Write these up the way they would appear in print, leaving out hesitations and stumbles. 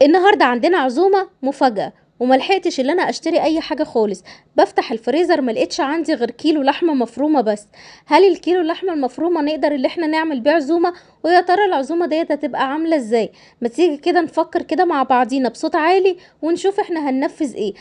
النهارده عندنا عزومة مفاجاة وما لحقتش ان انا اشتري اي حاجة خالص. بفتح الفريزر ما لقيتش عندي غير كيلو لحمه مفرومه بس. هل الكيلو اللحمة المفرومه نقدر اللي احنا نعمل بيه عزومة؟ ويا ترى العزومة ديت هتبقى عامله ازاي؟ ما تيجي كده نفكر كده مع بعضينا بصوت عالي ونشوف احنا هننفذ ايه.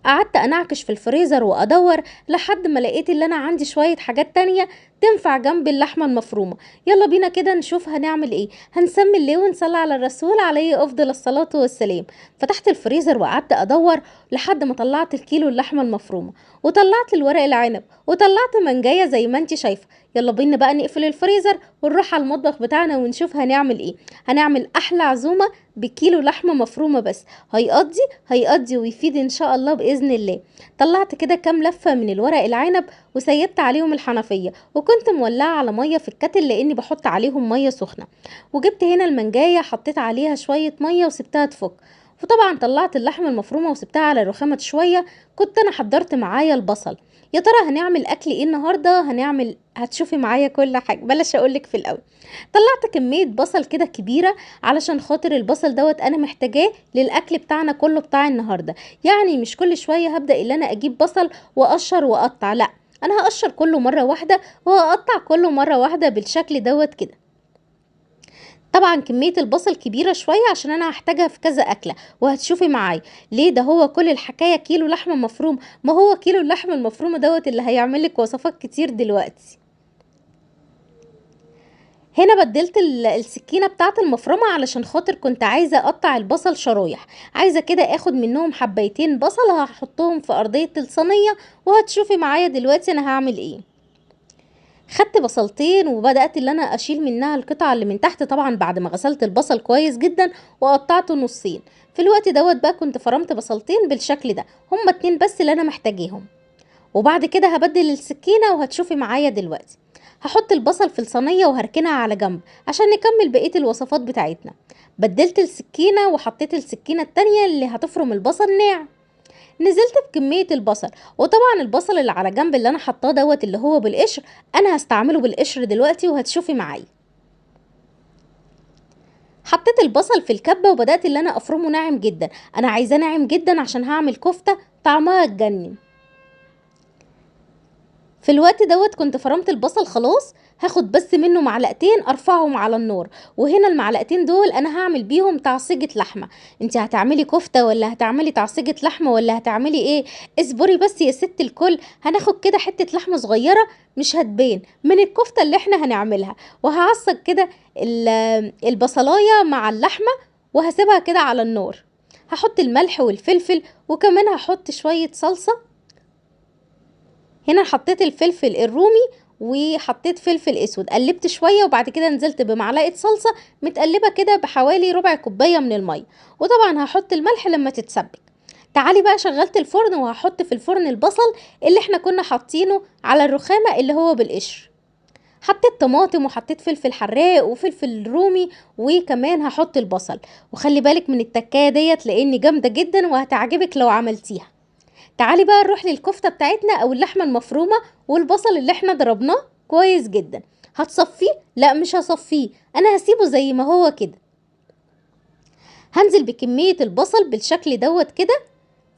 قعدت انعكش في الفريزر وادور لحد ما لقيت اللي انا عندي شوية حاجات تانية تنفع جنب اللحمة المفرومه. يلا بينا كده نشوف هنعمل ايه. هنسمي الله ونصلي على الرسول عليه افضل الصلاة والسلام. فتحت الفريزر وقعدت ادور لحد ما طلعت الكيلو اللحمة المفرومه، وطلعت الورق العنب، وطلعت منجايه زي ما انت شايفه. يلا بينا بقى نقفل الفريزر ونروح على المطبخ بتاعنا ونشوف هنعمل ايه. هنعمل احلى عزومة بكيلو لحمه مفرومه بس، هيقضي ويفيد ان شاء الله باذن الله. طلعت كده كام لفه من الورق العنب وسيبت عليهم الحنفية، وكنت مولعه على مية في الكتل لاني بحط عليهم مية سخنة. وجبت هنا المنجايه حطيت عليها شوية مية وسبتها تفك. وطبعا طلعت اللحمة المفرومه وسبتها على الرخامه شوية. كنت انا حضرت معايا البصل. يا ترى هنعمل اكل ايه النهارده؟ هتشوفي معايا كل حاجة، بلاش اقولك في الاول. طلعت كمية بصل كده كبيرة علشان خاطر البصل دوت انا محتاجاه للاكل بتاعنا كله بتاع النهارده. يعني مش كل شوية هبدا ان انا اجيب بصل واقشر واقطع، لا انا هقشر كله مرة واحدة وهقطع كله مرة واحدة بالشكل دوت كده. طبعا كمية البصل كبيرة شوية عشان انا هحتاجها في كذا اكلة وهتشوفي معايا ليه. ده هو كل الحكاية كيلو لحمة مفروم، ما هو كيلو اللحمة المفرومة دوت اللي هيعملك وصفات كتير دلوقتي. هنا بدلت السكينة بتاعت المفرمة علشان خاطر كنت عايزة اقطع البصل شرايح، عايزة كده اخد منهم حبايتين بصل هحطهم في ارضية الصينية وهتشوفي معايا دلوقتي انا هعمل ايه. خدت بصلتين وبدأت اللي انا اشيل منها القطعة اللي من تحت، طبعا بعد ما غسلت البصل كويس جدا وقطعته نصين. في الوقت دوت بقى كنت فرمت بصلتين بالشكل ده، هما اتنين بس اللي انا محتاجيهم. وبعد كده هبدل السكينة وهتشوفي معايا دلوقتي. هحط البصل في الصينية وهركنها على جنب عشان نكمل بقية الوصفات بتاعتنا. بدلت السكينة وحطيت السكينة التانية اللي هتفرم البصل ناعم. نزلت بكمية البصل، وطبعا البصل اللي على جنب اللي انا حطاه دوت اللي هو بالقشر انا هستعمله بالقشر دلوقتي وهتشوفي معايا. حطيت البصل في الكبة وبدأت اللي انا افرمه ناعم جدا. انا عايزاه ناعم جدا عشان هعمل كفتة طعمها تجنن. في الوقت دوت كنت فرمت البصل خلاص، هاخد بس منه معلقتين ارفعهم على النار. وهنا المعلقتين دول انا هعمل بيهم تعصيجة لحمة. انت هتعملي كفتة ولا هتعملي تعصيجة لحمة ولا هتعملي ايه؟ اصبري بس يا ست الكل، هناخد كده حتة لحمة صغيرة مش هتبان من الكفتة اللي احنا هنعملها. وهعصج كده البصلاية مع اللحمة وهسيبها كده على النار. هحط الملح والفلفل وكمان هحط شوية صلصة. هنا حطيت الفلفل الرومي وحطيت فلفل اسود، قلبت شوية وبعد كده نزلت بمعلقه صلصه متقلبة كده بحوالي ربع كوباية من المية. وطبعا هحط الملح لما تتسبك. تعالي بقى شغلت الفرن وهحط في الفرن البصل اللي احنا كنا حاطينه على الرخامه اللي هو بالقشر. حطيت طماطم وحطيت فلفل حراق وفلفل رومي وكمان هحط البصل. وخلي بالك من التكايه ديت لان جامدة جدا وهتعجبك لو عملتيها. تعالي بقى نروح للكفتة بتاعتنا او اللحمة المفرومة والبصل اللي احنا ضربناه كويس جدا. هتصفيه؟ لا مش هصفيه، انا هسيبه زي ما هو كده. هنزل بكمية البصل بالشكل دوت كده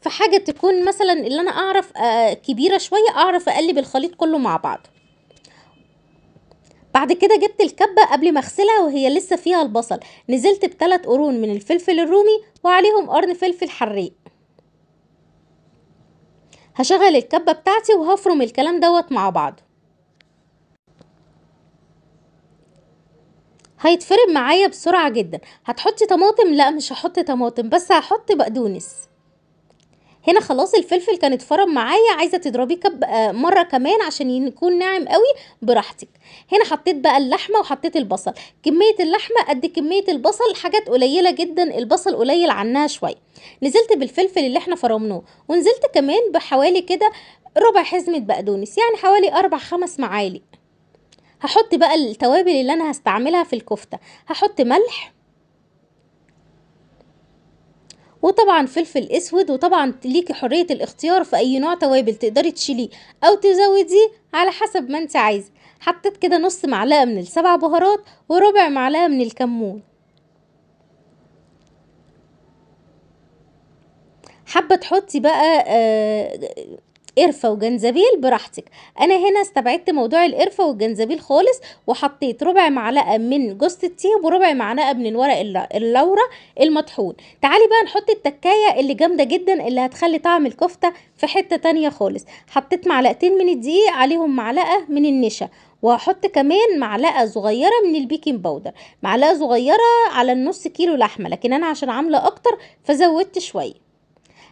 في حاجة تكون مثلا اللي انا اعرف كبيرة شوية اعرف اقلب الخليط كله مع بعض. بعد كده جبت الكبة قبل ما اغسلها وهي لسه فيها البصل، نزلت بثلاث قرون من الفلفل الرومي وعليهم قرن فلفل حراق. هشغل الكبة بتاعتي وهفرم الكلام دوت مع بعض. هيتفرم معايا بسرعة جدا. هتحطي طماطم؟ لا مش هحط طماطم، بس هحط بقدونس. هنا خلاص الفلفل كان اتفرم معايا، عايزة تضربيه مرة كمان عشان يكون ناعم قوي براحتك. هنا حطيت بقى اللحمة وحطيت البصل. كمية اللحمة قد كمية البصل، حاجات قليلة جدا، البصل قليل عنها شوية. نزلت بالفلفل اللي احنا فرمناه، ونزلت كمان بحوالي كده ربع حزمة بقدونس، يعني حوالي 4-5 معالق. هحط بقى التوابل اللي انا هستعملها في الكفتة. هحط ملح وطبعا فلفل اسود، وطبعا ليكي حرية الاختيار في اي نوع توابل تقدري تشيليه او تزوديه على حسب ما انت عايزه. حطيت كده نص معلقة من السبع بهارات وربع معلقة من الكمون. حابة تحطي بقى قرفة وجنزبيل براحتك. انا هنا استبعدت موضوع القرفة والجنزبيل خالص، وحطيت ربع معلقة من جوزة الطيب وربع معلقة من الورق اللورة المطحون. تعالي بقى نحط التكاية اللي جامدة جدا اللي هتخلي طعم الكفتة في حتة تانية خالص. حطيت معلقتين من الدقيق عليهم معلقة من النشا، وهحط كمان معلقة صغيرة من ال baking powder، معلقة صغيرة على النص كيلو لحمة، لكن انا عشان عاملة اكتر فزودت شوية.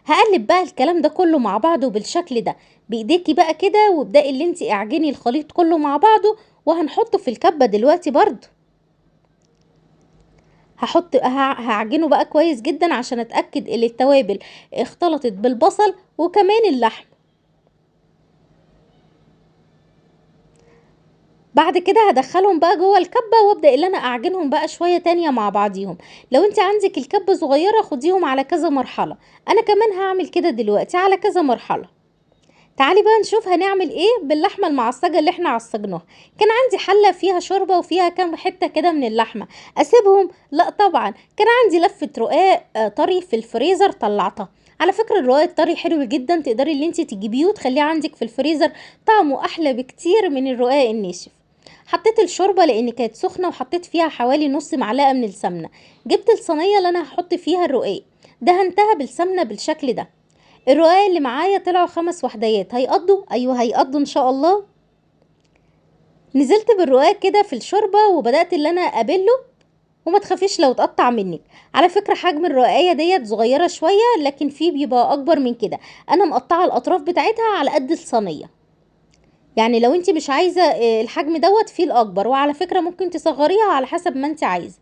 هقلب بقى الكلام ده كله مع بعضه بالشكل ده بايديكي بقى كده، وابدأي اللي انتي اعجني الخليط كله مع بعضه، وهنحطه في الكبة دلوقتي برضو. هعجنه بقى كويس جدا عشان اتأكد ان التوابل اختلطت بالبصل وكمان اللحم. بعد كده هدخلهم بقى جوه الكبة، وابدأ ان انا اعجنهم بقى شوية تانية مع بعضيهم. لو انت عندك الكبة صغيرة خديهم على كذا مرحلة، انا كمان هعمل كده دلوقتي على كذا مرحلة. تعالي بقى نشوف هنعمل ايه باللحمة المعصجة اللي احنا عصجناها. كان عندي حلة فيها شوربة وفيها كام حتة كده من اللحمة، اسيبهم؟ لا طبعا. كان عندي لفة رقاق طري في الفريزر طلعتها. على فكرة الرقاق الطري حلو جدا، تقدري اللي انت تجيبيه وتخليه عندك في الفريزر، طعمه احلى بكتير من الرقاق الناشف. حطيت الشوربة لان كانت سخنة، وحطيت فيها حوالي نص معلقة من السمنة. جبت الصينية اللي انا هحط فيها الرقاق، دهنتها بالسمنة بالشكل ده. الرقاق اللي معايا طلعوا 5 وحدات، هيقضوا؟ ايوه هيقضوا ان شاء الله. نزلت بالرقاق كده في الشوربة وبدأت اللي انا اقابله، وما تخافيش لو اتقطع منك. على فكرة حجم الرقاية ديت صغيرة شوية، لكن في بيبقى اكبر من كده. انا مقطعة الاطراف بتاعتها على قد الصينية، يعني لو انت مش عايزة الحجم دوت في الاكبر، وعلى فكرة ممكن تصغريها على حسب ما انت عايزة.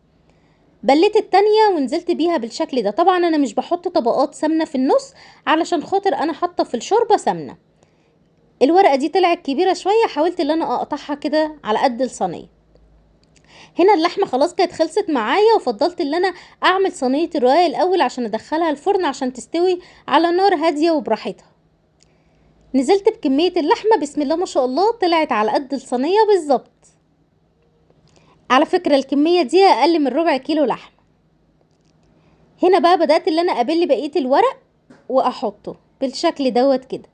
بليت التانية ونزلت بيها بالشكل ده. طبعا انا مش بحط طبقات سمنة في النص علشان خاطر انا حاطة في الشوربة سمنة. الورقة دي طلعت كبيرة شوية، حاولت ان انا اقطعها كده على قد الصينية. هنا اللحمة خلاص كانت خلصت معايا، وفضلت ان انا اعمل صينية الرقاق الاول عشان ادخلها الفرن عشان تستوي على نار هادية وبراحتها. نزلت بكمية اللحمة بسم الله ما شاء الله، طلعت على قد الصينية بالظبط. على فكرة الكمية دي اقل من ربع كيلو لحم. هنا بقى بدأت ان انا ابل بقية الورق واحطه بالشكل دوت كده.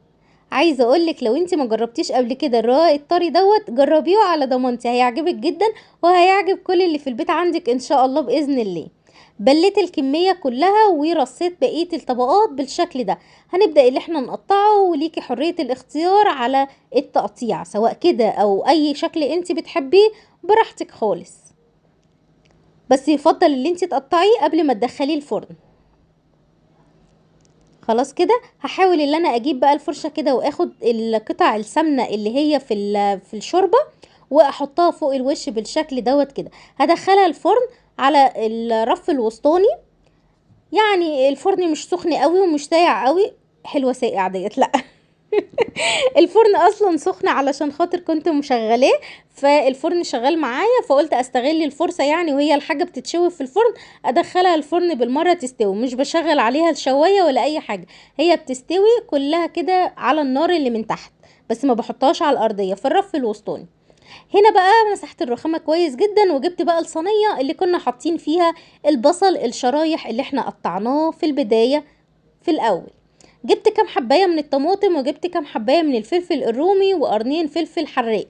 عايزة اقولك لو انت ما جربتيش قبل كده الرقاق الطري دوت، جربيه على ضمانتي، هيعجبك جدا وهيعجب كل اللي في البيت عندك ان شاء الله بإذن الله. بليت الكمية كلها ورصيت بقية الطبقات بالشكل ده. هنبدأ اللي احنا نقطعه، وليكي حرية الاختيار على التقطيع سواء كده او اي شكل انت بتحبيه براحتك خالص، بس يفضل اللي انت تقطعيه قبل ما تدخليه الفرن. خلاص كده هحاول ان انا اجيب بقى الفرشة كده واخد القطع السمنة اللي هي في الشوربة واحطها فوق الوش بالشكل دوت كده. هدخلها الفرن على الرف الوسطاني، يعني الفرن مش سخن قوي ومش ساقع قوي. حلوة ساقع ديت، لا الفرن اصلا سخن علشان خاطر كنت مشغلاه، فالفرن شغال معايا، فقلت استغل الفرصة يعني وهي الحاجة بتتشوي في الفرن ادخلها الفرن بالمرة تستوي، مش بشغل عليها الشوايه ولا اي حاجة، هي بتستوي كلها كده على النار اللي من تحت، بس ما بحطهاش على الارضية في الرف الوسطاني. هنا بقى مسحت الرخامه كويس جدا، وجبت بقى الصينية اللي كنا حاطين فيها البصل الشرايح اللي احنا قطعناه في البداية في الاول. جبت كام حبايه من الطماطم، وجبت كام حبايه من الفلفل الرومي، وقرنين فلفل حراق،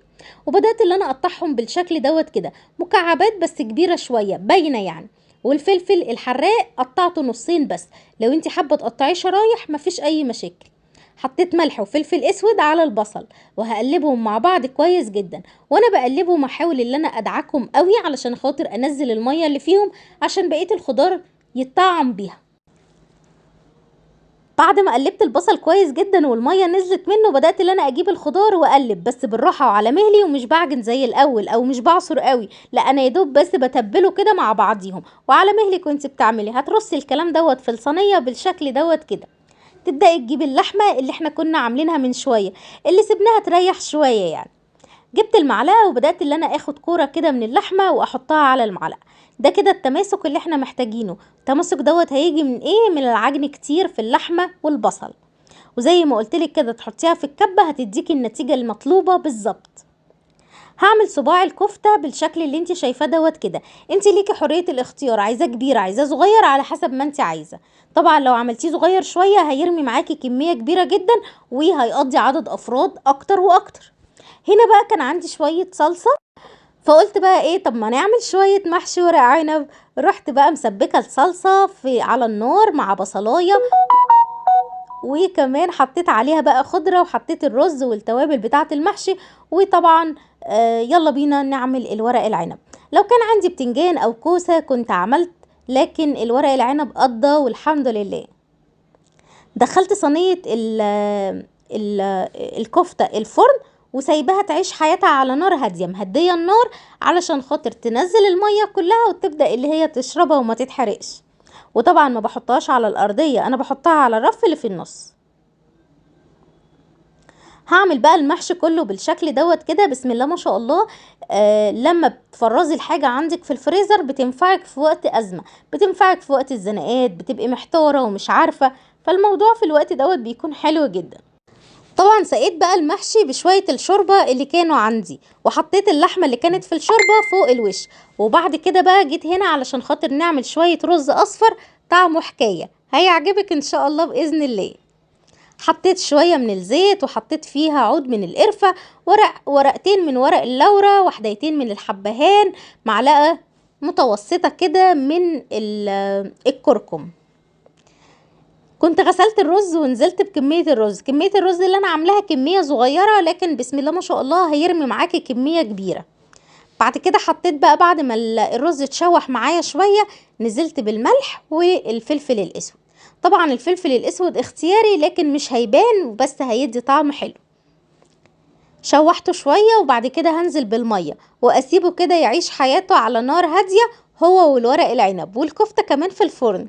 وبدات اللي انا اقطعهم بالشكل دوت كده مكعبات بس كبيرة شوية باينة يعني. والفلفل الحراق قطعته نصين بس، لو انت حابة تقطعيه شرايح مفيش اي مشاكل. حطيت ملح وفلفل اسود على البصل وهقلبهم مع بعض كويس جدا، وانا بقلبهم احاول ان انا ادعكهم قوي علشان خاطر انزل المية اللي فيهم عشان بقية الخضار يتطعم بيها. بعد ما قلبت البصل كويس جدا والمية نزلت منه، بدات ان انا اجيب الخضار واقلب بس بالراحة وعلى مهلي، ومش بعجن زي الاول او مش بعصر قوي، لا انا يا دوب بس بتبله كده مع بعضيهم وعلى مهلك. وانت بتعملي هترصي الكلام دوت في الصينية بالشكل دوت كده. تبداي تجيبي اللحمة اللي احنا كنا عاملينها من شوية اللي سيبناها تريح شوية يعني. جبت المعلقة وبدات ان انا اخد كورة كده من اللحمة واحطها على المعلقة. ده كده التماسك اللي احنا محتاجينه. التماسك دوت هيجي من ايه؟ من العجن كتير في اللحمة والبصل، وزي ما قلت لك كده تحطيها في الكبه هتديكي النتيجة المطلوبة بالظبط. هعمل صباع الكفتة بالشكل اللي انت شايفاه دوت كده. انت ليكي حرية الاختيار، عايزاه كبير عايزاه صغير على حسب ما انت عايزه. طبعا لو عملتيه صغير شوية هيرمي معاكي كمية كبيرة جدا وهيقضي عدد افراد اكتر واكتر. هنا بقى كان عندي شوية صلصه، فقلت بقى ايه، طب ما نعمل شوية محشي ورق عنب. رحت بقى مسبكه الصلصه في على النار مع بصلايه، وكمان حطيت عليها بقى خضرة، وحطيت الرز والتوابل بتاعه المحشي. وطبعا يلا بينا نعمل الورق العنب. لو كان عندي بتنجان او كوسة كنت عملت، لكن الورق العنب قضى والحمد لله. دخلت صينية الكفتة الفرن وسايباها تعيش حياتها على نار هادية، مهديه النار علشان خاطر تنزل المية كلها وتبدا اللي هي تشربها وما تتحرقش. وطبعا ما بحطهاش على الارضية، انا بحطها على الرف اللي في النص. هعمل بقى المحشي كله بالشكل دوت كده بسم الله ما شاء الله. لما بتفرزي الحاجة عندك في الفريزر بتنفعك في وقت ازمة، بتنفعك في وقت الزناقات، بتبقي محتارة ومش عارفه، فالموضوع في الوقت دوت بيكون حلو جدا. طبعا سقيت بقى المحشي بشوية الشوربة اللي كانوا عندي، وحطيت اللحمة اللي كانت في الشوربة فوق الوش. وبعد كده بقى جيت هنا علشان خاطر نعمل شوية رز اصفر طعمه حكاية، هيعجبك ان شاء الله باذن الله. حطيت شوية من الزيت وحطيت فيها عود من القرفه، ورقتين من ورق اللورة، وحدايتين من الحبهان، معلقه متوسطه كده من الكركم. كنت غسلت الرز ونزلت بكمية الرز. كمية الرز اللي انا عاملاها كمية صغيرة، لكن بسم الله ما شاء الله هيرمي معاكي كمية كبيرة. بعد كده حطيت بقى بعد ما الرز اتشوح معايا شوية، نزلت بالملح والفلفل الاسود. طبعا الفلفل الاسود اختياري، لكن مش هيبان بس هيدي طعم حلو. شوحته شوية وبعد كده هنزل بالمية واسيبه كده يعيش حياته على نار هادية هو والورق العنب والكفته كمان في الفرن.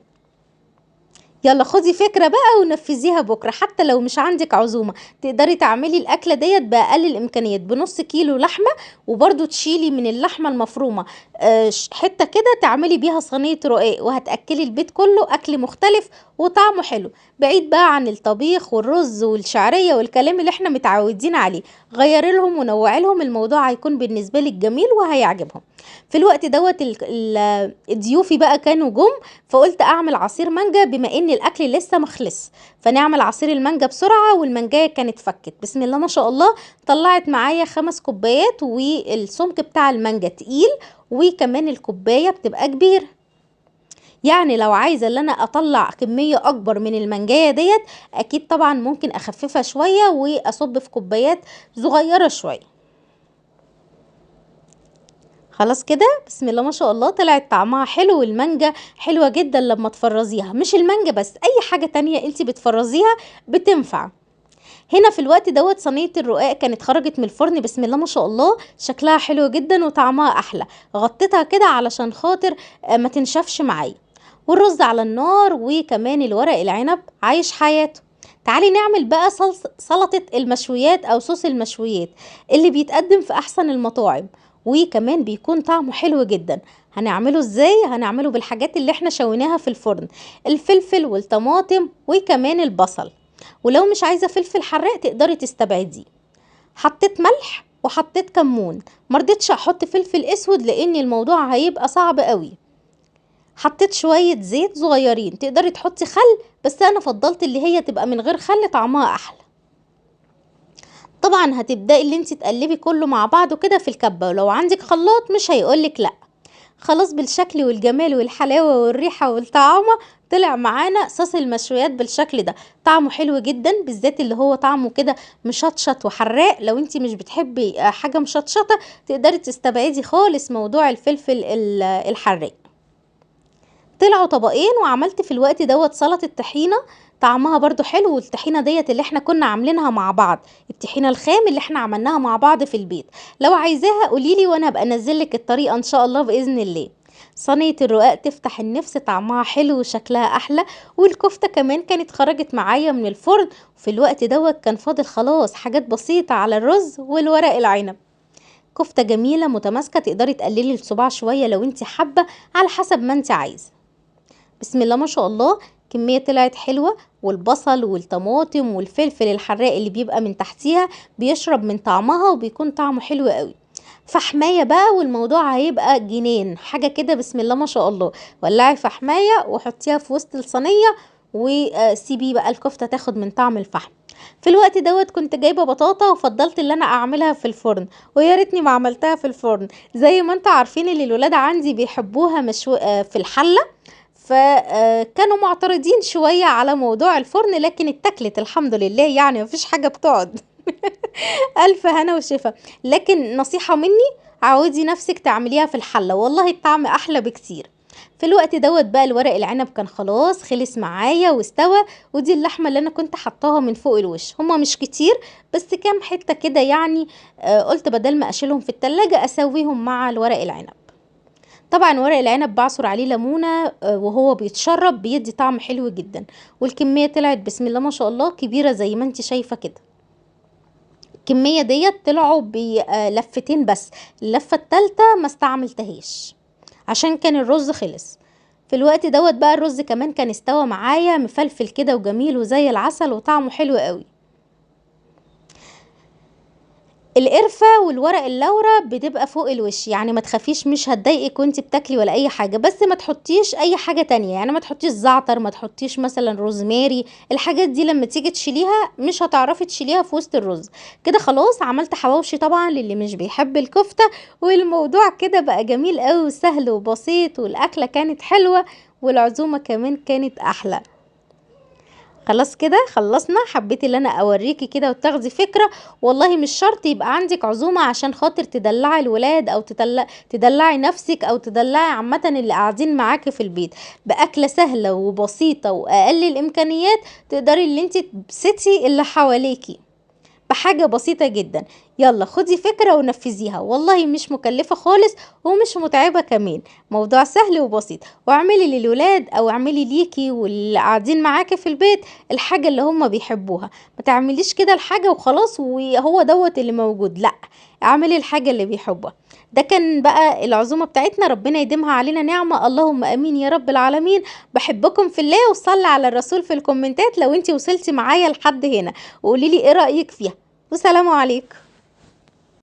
يلا خدي فكرة بقى ونفذيها بكرة، حتى لو مش عندك عزومة تقدري تعملي الأكلة ديت بأقل الإمكانيات، بنص كيلو لحمة، وبرده تشيلي من اللحمة المفرومة حتة كده تعملي بيها صينية رقاق، وهتأكلي البيت كله أكل مختلف وطعمه حلو، بعيد بقى عن الطبيخ والرز والشعرية والكلام اللي احنا متعودين عليه. غيري لهم ونوعي لهم، الموضوع هيكون بالنسبة لك جميل وهيعجبهم. في الوقت دوت ضيوفي بقى كانوا جم، فقلت اعمل عصير مانجا بما ان الاكل لسه مخلص، فنعمل عصير المانجا بسرعة. والمانجايه كانت فكت بسم الله ما شاء الله، طلعت معايا 5 كوبايات، والسمك بتاع المانجا تقيل، وكمان الكوباية بتبقى كبيرة. يعني لو عايزه ان انا اطلع كمية اكبر من المانجايه ديت اكيد طبعا ممكن اخففها شوية واصب في كوبايات صغيرة شوية. خلاص كده بسم الله ما شاء الله طلعت طعمها حلو، والمانجا حلوة جدا لما تفرزيها، مش المانجا بس، اي حاجة تانية انت بتفرزيها بتنفع. هنا في الوقت دوت صينية الرقاق كانت خرجت من الفرن بسم الله ما شاء الله، شكلها حلو جدا وطعمها احلى. غطيتها كده علشان خاطر ما تنشفش معايا. والرز على النار، وكمان الورق العنب عايش حياته. تعالي نعمل بقى سلطة المشويات او صوص المشويات اللي بيتقدم في احسن المطاعم، وكمان بيكون طعمه حلو جدا. هنعمله ازاي؟ هنعمله بالحاجات اللي احنا شويناها في الفرن، الفلفل والطماطم وكمان البصل، ولو مش عايزه فلفل حراق تقدري تستبعديه. حطيت ملح وحطيت كمون، مرضتش احط فلفل اسود لان الموضوع هيبقى صعب قوي. حطيت شوية زيت صغيرين، تقدري تحطي خل بس انا فضلت اللي هي تبقى من غير خل، طعمها احلى. طبعا هتبدأي اللي انت تقلبي كله مع بعضه كده في الكبة، ولو عندك خلاط مش هيقولك لا. خلاص بالشكل والجمال والحلاوة والريحة والطعامة طلع معانا صوص المشويات بالشكل ده، طعمه حلو جدا، بالذات اللي هو طعمه كده مشطشط وحراق. لو انت مش بتحبي حاجة مشطشطة تقدري تستبعدي خالص موضوع الفلفل الحراق. طلعوا طبقين، وعملت في الوقت دوت سلطة طحينة طعمها برضو حلو، والطحينة ديت اللي احنا كنا عاملينها مع بعض، الطحينة الخام اللي احنا عملناها مع بعض في البيت. لو عايزاها قوليلي وانا ابقى انزلك الطريقة ان شاء الله بإذن الله. صينية الرقاق تفتح النفس، طعمها حلو وشكلها احلى، والكفتة كمان كانت خرجت معايا من الفرن. وفي الوقت دوت كان فاضل خلاص حاجات بسيطة على الرز والورق العنب. كفتة جميلة متماسكة، تقدري تقللي الصباع شوية لو انت حابة على حسب ما انت عايزة. بسم الله ما شاء الله كمية طلعت حلوة، والبصل والطماطم والفلفل الحراق اللي بيبقى من تحتيها بيشرب من طعمها وبيكون طعمه حلو قوي. فحماية بقى، والموضوع هيبقى جنان، حاجة كده بسم الله ما شاء الله. ولعي فحماية وحطيها في وسط الصينية وسيبي بقى الكفتة تاخد من طعم الفحم. في الوقت دوت كنت جايبة بطاطا وفضلت اللي انا اعملها في الفرن، ويا ريتني ما عملتها في الفرن. زي ما انتوا عارفين اللي الولاد عندي بيحبوها مشو في الحلة، فكانوا معترضين شوية على موضوع الفرن، لكن اتاكلت الحمد لله، يعني مفيش حاجة بتقعد. ألف هنا وشفا. لكن نصيحة مني، عودي نفسك تعمليها في الحلة، والله الطعم أحلى بكتير. في الوقت دوت بقى الورق العنب كان خلاص خلص معايا واستوى، ودي اللحمة اللي أنا كنت حطاها من فوق الوش، هما مش كتير بس كام حتة كده يعني، قلت بدل ما أشيلهم في التلاجة أسويهم مع الورق العنب. طبعا ورق العنب بعصر عليه ليمونة، وهو بيتشرب بيدي طعم حلو جدا، والكمية طلعت بسم الله ما شاء الله كبيرة زي ما انت شايفة كده. الكمية ديت طلعوا بلفتين بس، اللفة التالتة ما استعملتهاش عشان كان الرز خلص. في الوقت دوت بقى الرز كمان كان استوى معايا مفلفل كده وجميل وزي العسل وطعمه حلو قوي. القرفة والورق اللورة بتبقى فوق الوش، يعني ما تخافيش مش هتضايقك وانت بتاكلي ولا اي حاجة، بس ما تحطيش اي حاجة تانية، يعني ما تحطيش زعتر، ما تحطيش مثلا روزماري، الحاجات دي لما تيجي تشيليها مش هتعرفي تشيليها في وسط الرز كده. خلاص عملت حواوشي طبعا للي مش بيحب الكفتة، والموضوع كده بقى جميل قوي وسهل وبسيط، والاكلة كانت حلوة والعزومة كمان كانت احلى. خلاص كده خلصنا. حبيت اللي انا اوريكي كده وتاخدي فكرة، والله مش شرط يبقى عندك عزومة عشان خاطر تدلعي الولاد او تدلعي نفسك او تدلعي عامة اللي قاعدين معاكي في البيت، باكلة سهلة وبسيطة واقل الامكانيات تقدري اللي انت تبسطي اللي حواليكي بحاجة بسيطة جدا. يلا خدي فكرة ونفذيها، والله مش مكلفة خالص ومش متعبة كمان، موضوع سهل وبسيط. واعملي للولاد او اعملي ليكي واللي قاعدين معاكي في البيت الحاجة اللي هم بيحبوها، ما تعمليش كده الحاجة وخلاص وهو دوت اللي موجود، لا اعملي الحاجة اللي بيحبوها. ده كان بقى العزومة بتاعتنا، ربنا يديمها علينا نعمة، اللهم امين يا رب العالمين. بحبكم في الله، وصلي على الرسول في الكومنتات لو انتي وصلتي معايا لحد هنا، وقولي لي ايه رأيك فيها، والسلام عليكم.